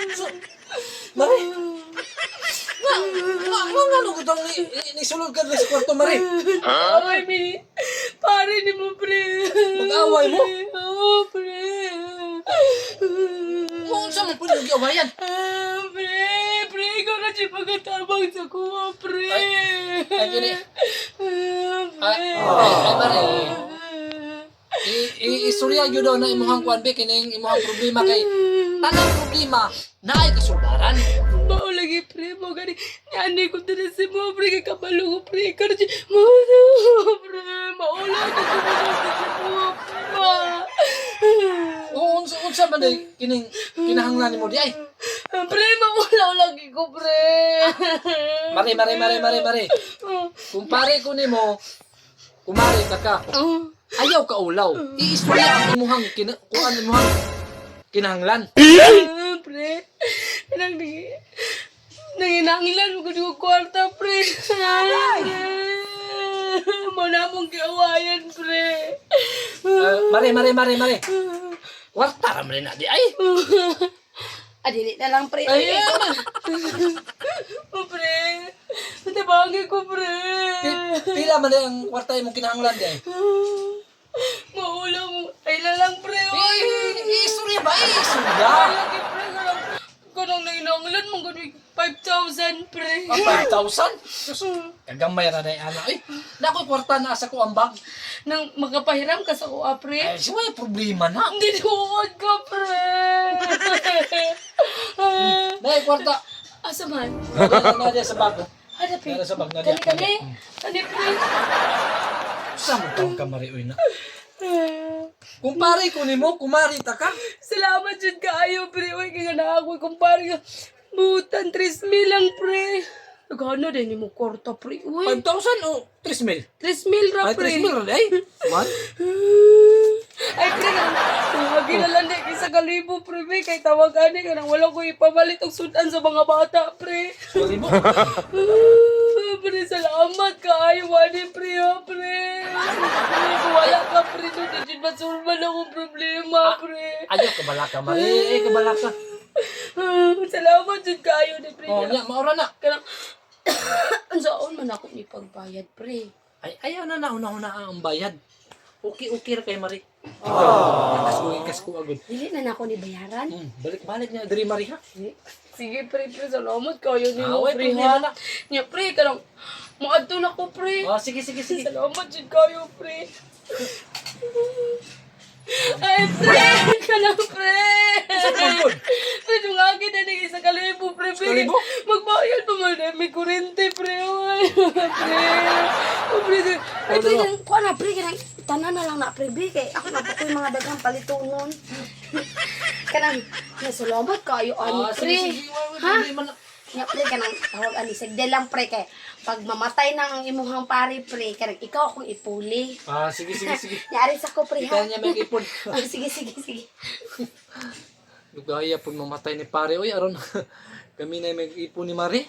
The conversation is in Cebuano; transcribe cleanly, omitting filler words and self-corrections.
So, Mare. Nga, nga, nga, nga, nga, nga, ni sulod ka diri sa kwarto, Mare. Away mi. Pare ni mo, pre. Mag-away mo? Oo, pre. Kung unsa man pud yung giawayan. Ah, pre, pre, ikaw na siya pagkatabang sa kuha, pre. Ay, kini. Ah, Ay, pre. ay, ay, Mare. Istorya gyud daw na imuhang kuan be kining imuhang problema kay tanang problema naay kasulbaran. Mao lagi, pre, mo gani. Ani ko diri si mo, pre, kay kabalo ko, pre. Ikaw na siya, mo, pre, maula ko sa mo, pre. Oo, unsa unsa man day kining kinahanglan nimo di ay. Ah, pre, maulaw lagi ko, pre. Mare, mare, mare, mare, mare. Kung pare ko nimo, kumare ta ka. Ayaw ka ulaw. Iistorya ang imuhang kina, kuan imuhang kinahanglan. Ah, pre. Nang nanginanglan mo ko kwarta, pre. Ah, pre. Mo na mong giawayan, pre. Ah, mare, mare, mare, mare. Kwarta ra man na di ay. Ah, dili na lang, pre. Ay, Ay, Oh, pre. Tabangin ko, pre. Pila man day ang kwarta imong kinahanglan di ay. Maulaw mo. Ay na lang, pre. Oy. Iistorya ba? Iistorya. Ay, lagi, pre. Kanang, kanang nanginanglan mo gani 5,000, pre. Ah, 5,000? Sus, kagamay ra day ana. Ay, nakoy kwarta na sa ko ang bag. Nang makapahiram ka sa kuha, pre. Ay, siya may problema na. Hindi tuod ka, pre. Nay, kwarta. Asa man? Na na sa bag. Hanapin. Nara sa bag na Kani, kani. Kani, pre. Sa mo taong kamari oy na. Kung pare ko nimo, kumari ta ka. Salamat jud kaayo, pre. Uy, kaya na ako kumpare ka. Butan, 3 mil lang, pre. Nagana din mo kwarta, pre. Uy, 5,000 o 3 mil? 3 mil ra, Ay, pre. 3 mil ra ay. Man. Ay, pre, tawagin na lang di isa kalibo, pre, be. Kay tawag ani ka nang wala ko ipabalit og sudan sa mga bata, pre. Sorry mo. Ah, pre, salamat kaayo, wani, pre, ha, pre. Pre, kung wala ka, pre, doon na dyan masulman akong problema, pre. Ayaw kabalaka, mare. Eh, kabalaka. Ah, salamat jud kaayo ni pre. Oh, nya maura na. Kanang, ang saon man ako ni pagbayad, pre. Ay, ayaw na na una-una ang bayad. Okay, okay ra kay Mari. Oh. Ikas ko, ikas ko agad. Dili na nako ni bayaran. Balik-balik niya diri Mari ha. Sige, pre, pre, salamat kaayo ni Ah, mo, way pre, problema ha. na. Nya, pre, kanang, moadto na ko, pre. Oh, sige, sige, sige. Salamat jud kayo, pre. Ay, pre! Kanang, pre! man, Pre, yung akin na ng isa kalibo, pre. Pre, Kalibo? magbayad pa man. Eh, may kurente, pre. Oy, pre. Oh, pre. Ay, pre, kanang kuha na, pre, kanang tanan na lang na, pre, bi, kay ako na po ko'y mga daghang palitunon. Kanang, nasalamat kayo, ani, Ah, pre. sige, sige. Way, way Ha? problema na. Nga, pre, kanang tawag ani, sagde lang, pre, kay pag mamatay na ang imuhang pare, pre, kanang ikaw akong ipuli. Ah, sige, sige, sige. Nyari sa ko, pre, Kita ha? niya may ipon. Ah, sige, sige, sige. Lugaya pag mamatay ni pare. Oy, aron kami na may ipon ni Mari.